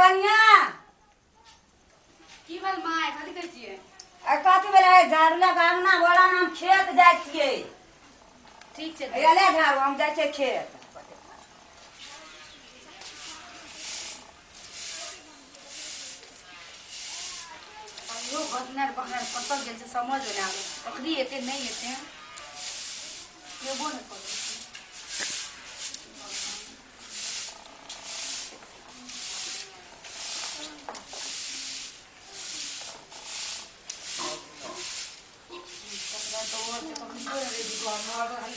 कनिया। की भेल माय, कथी कहै छियै? आ कथी भेलै, झाड़ू लऽ कऽ अङ्गना बोला, हम खेत जाइ छियै। ठीक छै। हैया ले झाड़ू, हम जाइ छियै खेत। अभियो बहनार बहनार कतऽ गेल छै, समझ नहि आबै छै। कखनी एतै नहि एतै, गेबो नहि करै छै।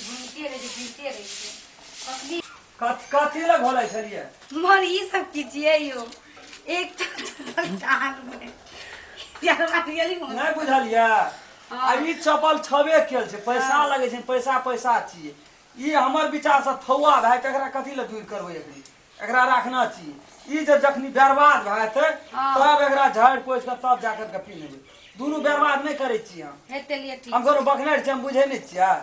घूमिते रहै छै, घूमिते रहै छै कखनी। कथी लए घोलै छलियै? मन ई सब की छियै यौ? एक टांग में यार रियली। नहि बुझलियै? आ ई चप्पल छबे केल छै, पैसा लगै छै, पैसा पैसा छियै। ई हमर विचारसँ थौआ भए जेतै, एकरा कथी लए दूर करबै? एकरी एकरा राखना छी। ई जे जखनी बर्बाद भए जेतै तब एकरा झाड़ि पोछि कऽ तब जा करके पिन्हबै। दुनू बर्बाद नहि करै छी हम। हेतै लिए ठीक। हम कोनो बकनारि छी? हम बुझै नहि छियै?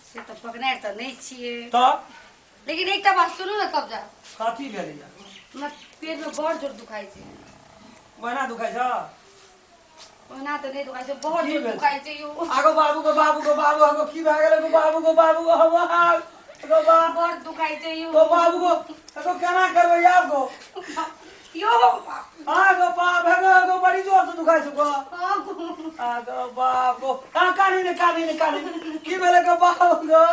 से तऽ पकड़ाइ तऽ नहि छियै। तऽ लेकिन एकटा बात सुनू ने तब जा। कथी भेलैया? हमरा पेट में बड़ जोर दुखाइ छै। ओहिना दुखाइ छ? ओना तऽ नहि दुखाइ छै, बहुत की जोर भेल? दुखाइ छै यौ। आगो बाबू गो, बाबू गो, बाबू आगो, की भए गेलै गो बाबू गो, बाबू गो, हमर गो बाबू। बड़ दुखाइ छै यौ। गो बाबू गो, एगो केना करबै आब गो? यौ। आ गो बाप हे गो, गो बड़ी जोर से दुखाइ छौ गो। हाँ गो। आ गो बाप गो, आ कानी ने, कानी ने, कानी ने। की भेलै गो बाबू गो?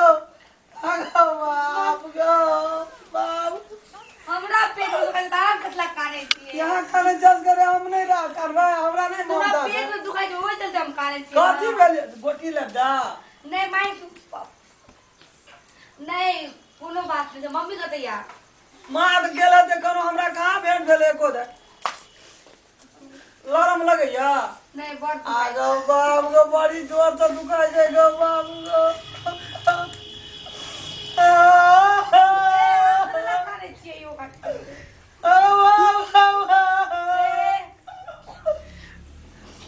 आ गो बाप गो, बाप। हमरा पेट में दुखाइ छै तऽ अहाँ कतला कानै छियै? यहाँ काने जस करे, हम नहीं रह करबै, हमरा नहीं हमरा ममता पेट में दुखाइ छै, ओहि चलते हम कानै छियै। कथी भेलै? गोटी लेब जा। नहि माय, नहि कोनो बात नहि छै। मम्मी कतऽ या? माँ तऽ गेल तऽ कोनो हमरा कहाँ भेंट भेलै एको दे। लरम लगैया? नहि, बड़ दुखाइ। आ गो बाप गो, बड़ी जोर से दुखाइ छै गो बाप गो। कतला कानै छियै यौ?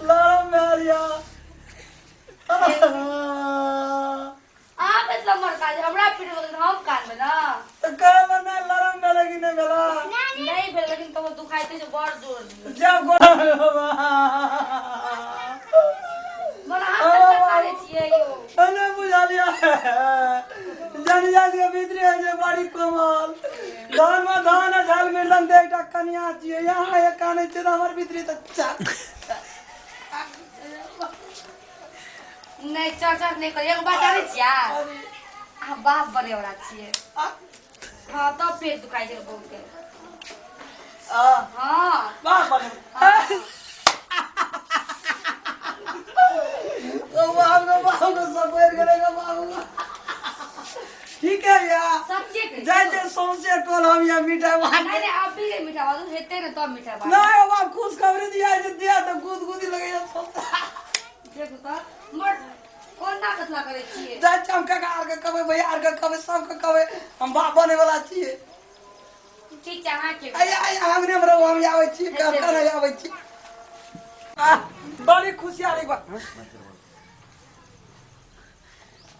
लरम भेल या। अहाँ कतला मर काज, हमरा पेट में दुखाइ छै, हम कानबै ने? तऽ कहल नहि लरम भेलै कि नहि भेलै? नहि भेल, लेकिन तबो दुखाइते छै बड़ जोर। जब गो मन अहाँ कतला कानै छियै यौ? नहि बुझलियै, जनजाति के भीतरी है जे बड़ी कोमल, धान में धान आ झाल मिर्दंग दे एकटा कनिया छियै। यहाँ एक कानै छै तऽ हमर भीतरी तऽ चार। नहि, चर चर नहि करी। एगो बात जानै छियै? अहाँ बाप बने वाला छियै। हाँ, तब पेट दुखाइ छै बहुते। हाँ। बाप बने ओ बाप गो, बाप गो, सब बढ़ि गेलै गो बाबू गो। ठीक है या। सच्चे कहै जाइ छै सौंसे टोल हम या मिठाइ बाँटै। नहि नहि, अभी नहि मिठाइ बाजू, हेतै ने तब मिठाइ बाजू। नहि ओ बाप, खुश खबरी दिया जे दिया तऽ गुद गुदी लगैया सौंसे। देखू तऽ मोट कोना कतला करै छियै। जाइ छी हम काका आरके कहबै, भैया आरके कहबै, सबके कहबै, हम बाप बने वाला छियै। ठीक छै अहाँके। आइ आइ आंगने मे रहू, हम आबै छी, कने आबै छी। आह, बड़ी खुशियाली बात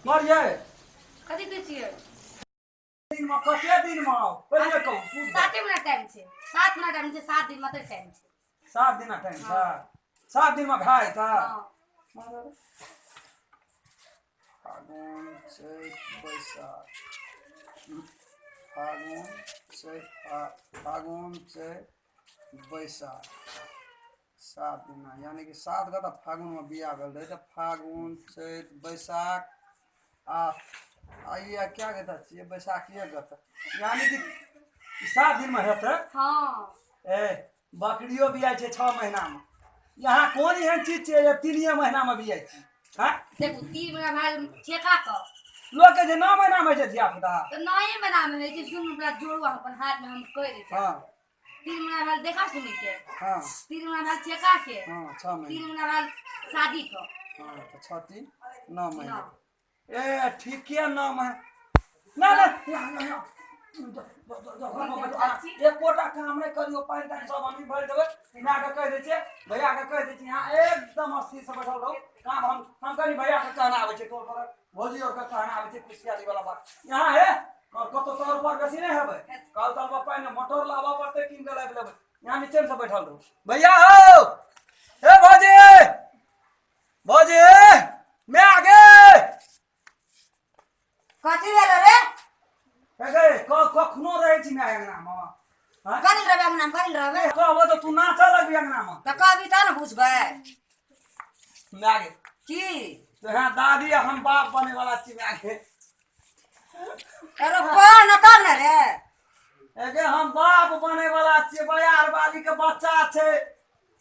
मरियै। कथी कहै छियै? दिनमे कते दिनमे आउ, पहिले कहू शुद्ध। 7 मिनट टाइम छै, 7 मिनट टाइम छै, 7 दिन मात्र टाइम छै। 7 दिना टाइम छै? 7 दिनमे भए जेतै? हाँ। फागुन चैत बैसाख, फागुन चैत, फागुन चैत बैसाख, 7 दिना, यानी कि 7 गो। तऽ फागुनमे बियाह भेल रहै तऽ फागुन चैत बैसाख आ आ ई क्या गता छियै? बैसाखिए गता, यानी कि 7 दिनमे हेतै। हाँ। ए बकरियो बियाइ छै 6 महीनामे, यहाँ कोन एहन चीज छै जे 3 महीनामे बियाइ छी? हँ। देखू, 3 महीना भए ठेका कऽ। लोक कहै छै 9 महीनामे होइ छै धिया पुता। तऽ 9 महीनामे होइ छै। सुनू, हमरा जोड़ू अहाँ अपन हाथमे, हम कहि दै छी। 3 महीना भेल देखा सुनी के। 3 महीना भेल ठेका के। हँ, 6 महीना। 3 महीना भेल शादी के। हँ, तऽ 6 3 9 महीना। 9। ए ठीके, 9 महीना। नहि नहि, यहाँ यहाँ यहाँ। एकोटा काम नहि करियौ, पानि तानि सब हमही भरि देबै। मायके कहि दै छियै, भैयाके कहि दै छियै, यहाँ एकदम स्थिरसँ बैठल रहू। काम हम कनि भैयाके कहना आबै छै, टोल पर भौजी आओरके कहना आबै छै। खुशियाली वाला बात यहाँ हे। कतौ 100 रुपआ बेसी नहि हेबै। कल तल पर पानि मोटर लाबऽ पड़तै, कीन कऽ लाबि लेबै। यहाँ नीचे से बैठल रहू। भैया हो, हे भौजी, भौजी मैं आ गए। कथी भेलो रे? हे गे, कखनो रहै छी मैं अंगना मे? हाँ? कथी रहबै अंगना मे? कथी रहबै? कहबो तऽ तू नाचऽ लगबी अंगना मे। तऽ कहबी तऽ ने बुझबै। मैं आ गे। की? तो यहाँ दादी आ हम बाप बने वाला छी मैं गे। अरे कह न तब ने रे। एगे हम बाप बने वाला छियै, बयार बाली के बच्चा छै।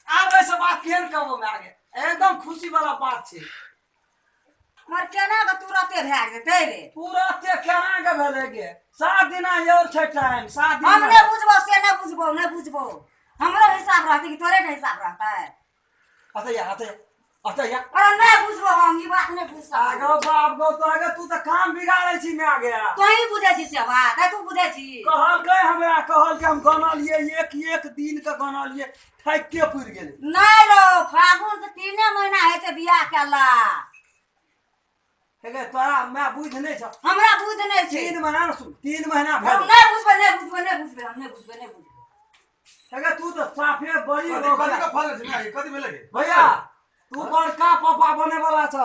आब ऐसे बात केहन कहबो मैं आगे? एकदम खुशी वाला बात छै। मर केना के तुरते भए जेतै रे? तुरते केना के भेलै गे? 7 दिना और छै टाइम, 7 दिन। हम नहि बुझबो से, नहि बुझबो, नहि बुझबो। हमरो हिसाब रहतै कि तोरे ने हिसाब रहतै? अच्छा या, अच्छा या, अच्छा या। अरे नहि बुझबो, हम ई बात नहि बुझ सकबो। आगो बाप गो तो आगे तू तऽ काम बिगाड़ै छी मैं आगे। तोही बुझै छी से बात? तू बुझै छी? कहलकै हमरा, कहलकै हम गनलियै, एक एक दिन के गनलियै, ठैके पुरि गेलै। नहि रो, फागुन तऽ 3 महीना होइ छै बियाह केला। हे गे, तोरा मैं बुझ नहि छ। हमरा बुझ नहि छै। 3 महीना ने सुन, 3 महीना हम भेल। नहि बुझबै, नहि बुझबै, नहि बुझबै, हम नहि बुझबै, नहि बुझबै। हे गे, तू तऽ साफे बड़ी कथी कथी के फल छै माय? कथी भेलै गे? भैया, तू बड़का पापा बने वाला छ।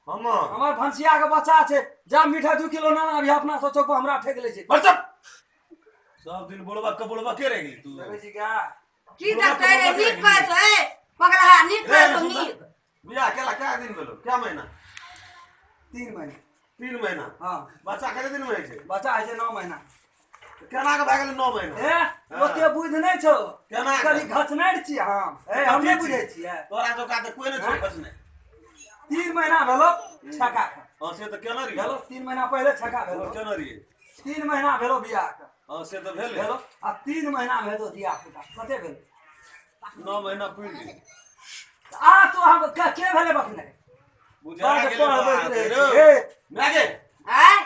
हम हमर भनसिया के बच्चा छै, जा मिठाई 2 किलो ना अभी अपना से चौक पर हमरा ठेक लै छै। बस चुप। सब दिन बुढ़बा के बुढ़बा के रह गेली तू? देखै छी क्या? की देखतै रे? नीक कहै छौ, ए पगलहा, नीक कहै छौ, नीक। बियाह केला कए दिन भेलो? कए महीना? 3 महीना। 3 महीना? हाँ। बच्चा कते दिन में होइ छै? बच्चा होइ छै 9 महीना। केना के भए गेलै 9 महीना? ए, ओते बुझ नहि छौ। केना के? कनी घचनारि छियै हम। ए, हम नहि बुझै छियै। तोरा जोका तऽ कोइ नहि छौ घचने। 3 महीना भेलो छका के। हँ, से तऽ केना रहियै? भेलो 3 महीना पहिले छका भेलो। केना रहियै? 3 महीना भेलो बियाह के। हँ, से तऽ भेलै। भेलो आ 3 महीना भेलो धिया पुता। कते भेलो? 9 महीना पुरि गेल। आ तो हम के भेलै बखने? बुझा बड्ड गेलै पढ़बैत बात रहै रौ। छै। ए, माय गे, आँय?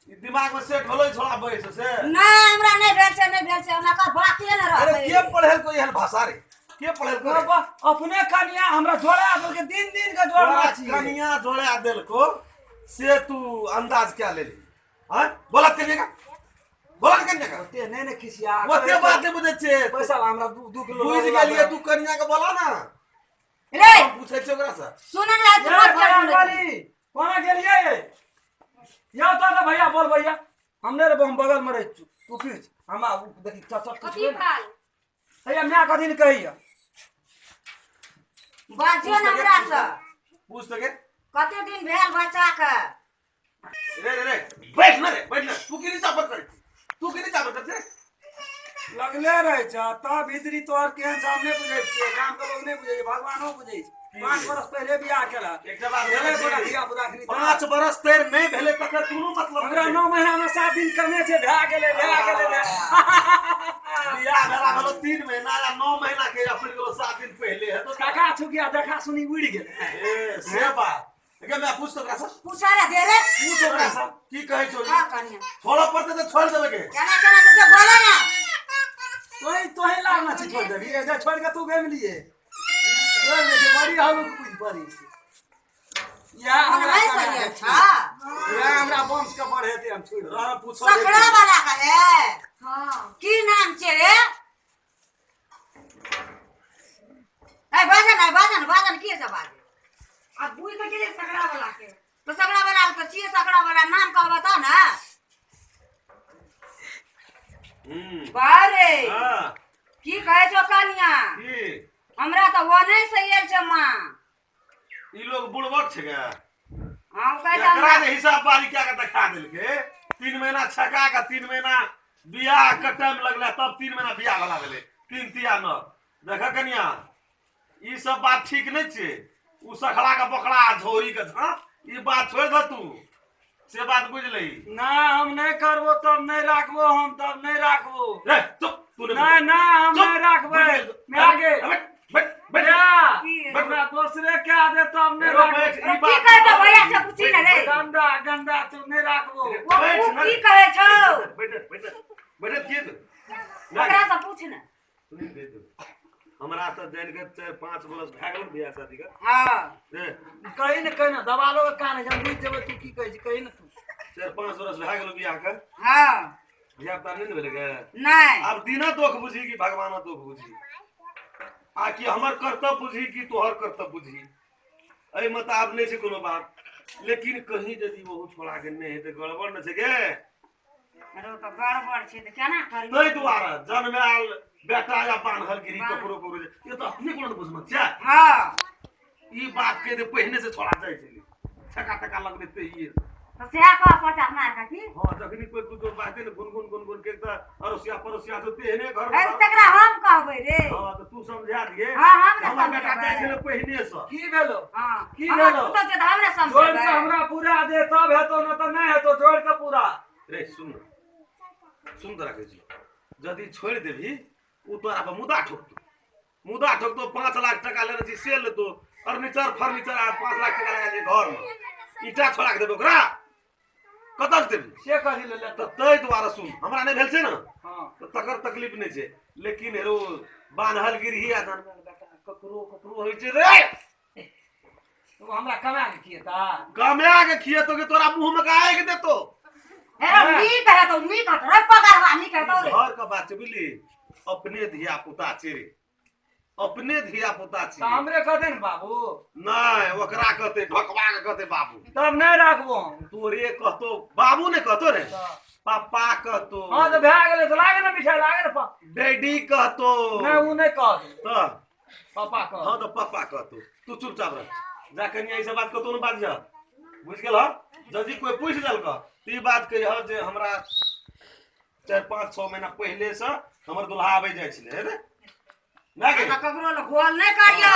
ई दिमाग में सेट भेलै छोड़ा बैस से। नहि, हमरा नहि भेल छै, नहि भेल छै, हमरा कर बाते नहि अरे रहतै। के पढ़ेलको एहन भाषा रे? के पढ़ेलको रे? बाबा, अपने कनिया हमरा जोड़ा देलकै, दिन दिन के जोड़ना तोरा छी। कनिया जोड़ा देलको से तू अंदाज क्या लेली? हाँ, बोला कनिया का, बोला कनिया का। ओते नहि ने खिसिया। ओते बात नहि बुझै छियै। पैसा ला हमरा 2 किलो बुझि ला गेलियै, तू कनिया के बोला ना। रे, हम पूछै छियै ओकरा से। सुन ने, तू ये मत कर भैया सुनै छी। वाली, कोना गेलियै? यौ तऽ भैया बोल भैया, हम नहि रहबो, हम बगल मे रहै छी, तू पीछ हमरा उ देखी चट चट कथी कुछ भेल? भैया माय कथी ने कहैया। बाजियो ने हमरा से। पूछ तऽ गे। कते दिन भेल बच्चा के? रे रे रे, बैठ ना रे, बैठ ना। तू की नीचा पर करै छी? तू की नीचा पर करै छी? लगले रहै छ तब भीतरी तोहर केहन छै हम नहि बुझै छियै। गाम के लोग नहि बुझै छै, भगवानो बुझै छै। 5 बरस पहिले बियाह केला। एकटा बात भेलै कहै गोटा छी। धिया पुता एखनी तक। 5 बरस तैर नहि भेलै तकर कोनो मतलब हमरा नहि। 9 महीना मे 7 दिन कमे छै, भए गेलै, भए गेलै, भए बियाह भेला भेलो 3 महीना या 9 महीना के या पुरि गेलो 7 दिन पहिले हेतो। काका छुकिया देखा सुनी उड़ि गेलै। ए से बात। एके मैं पूछ तो ओकरा से। पूछा रे दे रे। पूछ ओकरा से की कहै छौ? का कनिया? छोड़ऽ पड़तै तऽ छोड़ि देबै के। केना केना से बोले ना। तोही तोही लागना छै छोड़ि देबही। ए जे छोड़ि के तू गमि लिए। छोड़ि दे छै, बड़ी हलुक बुझि पड़ै छै। इएह मन हमरा नहीं कनिया सही के अच्छा। छी। इएह हमरा वंश के बढ़ेतै, हम छोड़ि देबै। रह पूछऽ सकड़ा वाला का रे। हाँ। की नाम छै रे? ए बाजन, ए बाजन, बाजन की सब बाजन? आ बुझ तऽ गेलियै सकड़ा वाला के। तो सकड़ा वाला तो छियै सकड़ा वाला, नाम कह बता ना। बारे हाँ। की कहै छौ कनिया? की? हमरा तऽ वो नहीं से आयल छै माँ। ई लोग बुड़बक छै गे। हाँ, ओ कहै छै एकरा हमरा जे हिसाब बारी क्या के देखा देलकै, 3 महीना छका के 3 महीना बियाह के टाइम लगलै, तब 3 महीना बियाह वाला भेलै, 3 तिया 9। देख कनिया, ई सब बात ठीक नहि छै। उ सखड़ा के बोकड़ा झोरी के झाँप, ई बात छोड़ि दे तू, से बात बुझि लही। ना, हम नहि करबो तब नहि राखबो, हम तब नहि राखबो। रे चुप, तू नहि नहीं ना, हम चुप, नहीं राखबै। बुझि गेल। मैं आगे। बैठ, बैठ, बैठ। भैया, हमरा दोसरे के आदे तब नहीं रो, राखबो। बैठ, ई की बात कहै छौ भैया से पूछी ने रे। गंदा गंदा तू नहीं राखबो। ओ बैठ ओ ना। की कहै छौ? बैठ, बैठ, बैठ, की ओकरा से पूछ ने। सुनि दे दे। हमरा तऽ जानि कऽ 4-5 बरस भए गेल बियाह शादी के। हाँ। रे कही ने, कही ने, दबालो के कान है, हम बुझि जेबै तू की कहै छी, कही ने तू। 4-5 बरस भए गेलो बियाह के। हाँ। धिया पुता नहि ने भेलै गे? नहीं। आब दिना दोख बुझी कि भगवाना दोख बुझी, आ कि हमर कर्तव्य बुझी कि तोहर कर्तव्य बुझी, एहिमे तऽ आब नहि छै कोनो बात। लेकिन कहीं यदि ओहो छोड़ा के नहि हेतै, गड़बड़ ने छै गे। अरे तऽ गड़बड़ छै तऽ केना करियै? ताहि दुआरे जन्मायल बेटा या बान्हल गिरी ककरो ककरो ई तऽ अपने कोनो बुझना छै। हाँ। ई बात के जे पहिने से छोड़ा जाइ छलै, छका तका लगबै तहिये। तऽ सएह कहऽ पड़तै अपना आरके की? हाँ, जखनी कोइ कुछो बाजतै ने गुनगुन गुनगुन के तऽ अड़ोसिया पड़ोसिया तो तेहने घर अरे तकरा हम कहबै रे। हाँ, तऽ तू समझा दिहे। हाँ, हम ने हमर बेटा समझेबै। जाइ छलै पहिने से। की भेलो? हाँ। की हमर भेलो? पुतहु छै तऽ हमरे जोड़ के समझेबै। हमरा पूरा दे तब हेतो, न तऽ नहि हेतो। जोड़ के पूरा। रे सुन न, सुन तोरा कहै छियौ, यदि छोड़ि देबही ओ तोरा पर मुदा ठोकतौ, मुदा ठोकतौ। 5 लाख टका लेने छी से लेतो, फर्नीचर फर्नीचर आ 5 लाख टका लगा घर में ईटा छोड़ा के देबै ओकरा, कतऽ से देबही? से कथी ले लेतो? तऽ ताहि दुआरे सुन, हमरा नहि भेल छै ने हाँ। तऽ तकर तकलीफ नहि छै, लेकिन हेरो बान्हल गिरही आ जानवर बेटा ककरो ककरो होइ छै रे। तो हमरा कमा के खिएता? कमा के खिएतो कि तोरा मुंह में काहे के देतो? हेरो नीक हेतौ, नीक हेतौ रे, पगरवा नीक हेतौ रे। घर के बात छै बुझली, अपने धिया पुता छै रे, अपने धिया पुता छै। तऽ हमरे कहते ने बाबू। नहि, ओकरा कहते ढकवा के कहते बाबू। तब नहि राखबो हम। तोरे कहतो बाबू नहि कहतो रे, पापा कहतो। हाँ तऽ भए गेलै तऽ लागे ने मिठाई लागे ने डैडी कहतो। नहि, ओ नहि कहत। तऽ पापा कह। हाँ तऽ पापा कहतो। तू चुपचाप रह, जा कनिया ई सब बात कतौ नहि बाजिह, बुझि गेल? यदि कोइ पूछि देलक तऽ ई बात कहिह जे हमरा 4-5-6 महीना पहिले से हमर दुल्हा आबै जाइ छलै, हे रे ना गे? तऽ ककरो लग गोल नहि करियौ।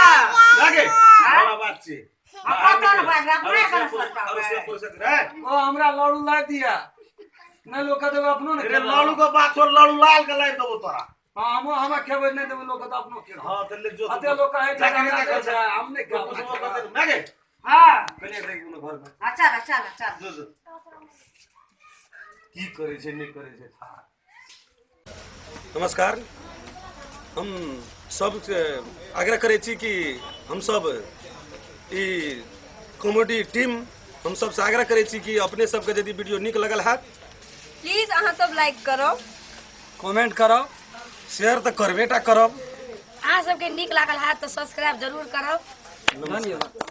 ना गे, बड़ा बात छै। आ कतौ ने बाजबै, अपने कने सरकाबै। अड़ोसिया पड़ोसिया रे। ओ हमरा लड़ू लाबि दिया, नहि लोक के देबै अपनो ने रे खेबै। लालू के बात छोड़, लालू लाल के लाबि देबो तोरा। हाँ, हमहूँ हमरा खेबै नहि देबै लोक के तऽ अपनो खेबै। हाँ तऽ ले जो। अते लोक कहै छै जा कनि हमरा जा दै छै, हम नहि कोइ खेबै। पुछबो करतै ना गे? हाँ। कनिया के कोनो घर में। हाँ, चल चल चल। जो जो, की करै छै नहि करै छै था। नमस्कार, हम सबके आग्रह करै छी कि हमसब ई कॉमेडी टीम हम सबसँ आग्रह करै छी कि अपने सबके यदि वीडियो नीक लगल हैत प्लीज अहाँ सब लाइक करब, कमेंट करब, शेयर तऽ करबे टा करब। अहाँ सबके नीक लागल हैत तऽ सब्सक्राइब जरूर करब। धन्यवाद।